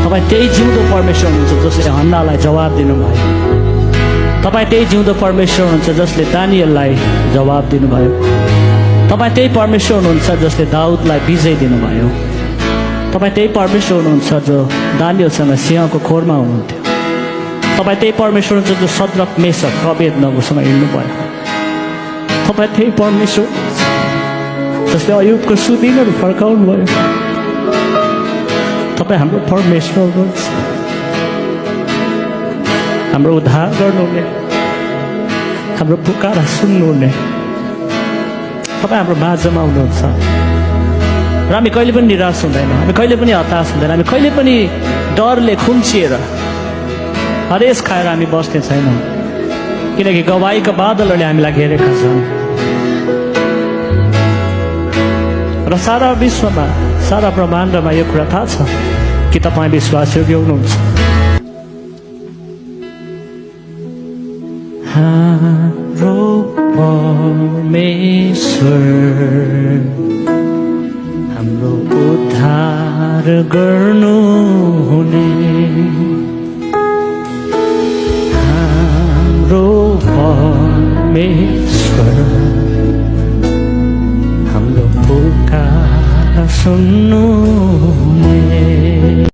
तपाईँ त्यही जिउँदो परमेश्वर हुनुहुन्छ जसले हन्नालाई जवाब दिनुभयो। तपाईँ त्यही जिउँदो परमेश्वर हुनुहुन्छ जसले दानियललाई जवाब दिनुभयो। तपाईँ त्यही परमेश्वर हुनुहुन्छ जसले दाउदलाई विजय दिनुभयो। तपाईँ त्यही परमेश्वर हुनुहुन्छ जो दानियलसँग सिंहको खोरमा हुनुहुन्थ्यो। तपाईँ त्यही परमेश्वर हुनुहुन्छ जो सद्रक मेसक अबेदनगोसँग हिँड्नुभयो। तपाईँ त्यही परमेश्वर जसले अयुबको सुदिनहरू फर्काउनु भयो। तपाईँ हाम्रो परमेश्वर हुनुहुन्छ, हाम्रो उद्धार गर्नुहुने, हाम्रो पुकारा सुन्नुहुने। तपाईँ हाम्रो माझमा हुनुहुन्छ र हामी कहिले पनि निराश हुँदैन, हामी कहिले पनि हताश हुँदैन, हामी कहिले पनि डरले खुम्चिएर हरेस खाएर हामी बस्ने छैनौँ, किनकि गवाईका बादलहरूले हामीलाई घेरेका छन् र सारा विश्वमा सारा ब्रह्माण्डमा यो कुरा थाहा छ कि तपाईँ विश्वासयोग्य हुनुहुन्छ। हाम्रो परमेश्वर हाम्रो उद्धार गर्नु हुने, हाम्रो परमेश्वर हाम्रो पुकार सुन्नु